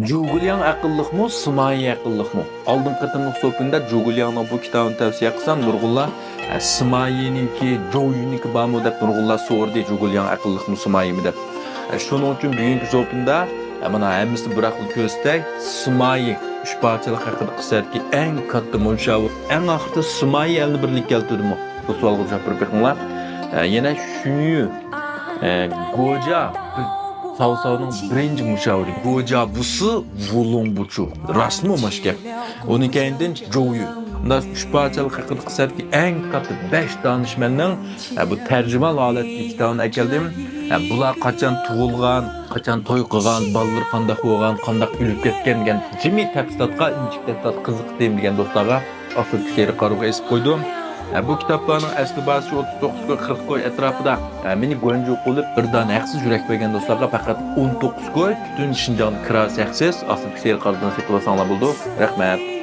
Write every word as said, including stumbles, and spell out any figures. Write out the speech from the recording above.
جۇگۇلياڭ ئەقىللىقمۇ، سىمايى ئەقىللىقمۇ؟ ئالدىنقى قېتىملىق سوپۇندا جۇگۇلياڭنىڭ بۇ كىتابىنى تەۋسىيە قىلسام، نۇرغۇنلار، ئە، سىمايىنىڭكى، جوۋيۈنىڭكى بارمۇ دەپ نۇرغۇنلار سورىدى، جۇگۇلياڭ ئەقىللىقمۇ، سىمايىمۇ دەپ. ئە، شۇنىڭ ئۈچۈن بۈگۈنكى سوپۇندا، ئە، مانا ھەممىسىنى بىر خىل كۆرسىتەي. سىمايى ئۈچ پارچىلىق ھەققىدىكى ئەسەردىكى ئەڭ كاتتا مۇشاۋىر، ئەڭ ئاخىرىدا سىمايى ئەلنى بىرلىككە كەلتۈردىمۇ؟ بۇ سوئالغا جاۋاب بېرىپ بېقىڭلار. ئە، يەنە شۈنيۈ، ئە، گوجا، ساۋساۋنىڭ بىرىنچى مۇشاۋىرى. گوجا بۇسى ۋۇلۇڭ بۇچۇ. راستمۇ ماش گەپ؟ ئۇنىڭ كەينىدىن جوۋيۈ. مۇنداق ئۈچ پارچىلىق ھەققىدىكى ئەسەردىكى ئەڭ كاتتا بەش دانىشمەننىڭ، ئە، بۇ تەرجىمە ھالەتتىكى كىتابىنى ئەكەلدىم. ئە، بۇلار قاچان تۇغۇلغان، قاچان توي قىلغان، بالىلىرى قانداق بولغان، قانداق ئۆلۈپ كەتكەن دېگەن جىمى تەپسىلاتقا، ئىنچىكە تەپسىلاتقا قىزىقتىم دېگەن دوستلارغا ئاستىدىكى سېرىق قارىغۇ ئېسىپ قويدۇم. ھە، بۇ كىتابلارنىڭ ئەسلى باھاسى ئوتتۇز توققۇز كوي، قىرىق كوي ئەتراپىدا. ھە، مېنى گۇەنجۇ قىلىپ بىر دانە ھەقسىز يۈرەك بەرگەن دوستلارغا پەقەت ئون توققۇز كوي، پۈتۈن شىنجاڭدا كىراسى ھەقسىز، ئاستىدىكى سېرىق قارىدىن سېتىۋالساڭلار بولىدۇ. رەھمەت.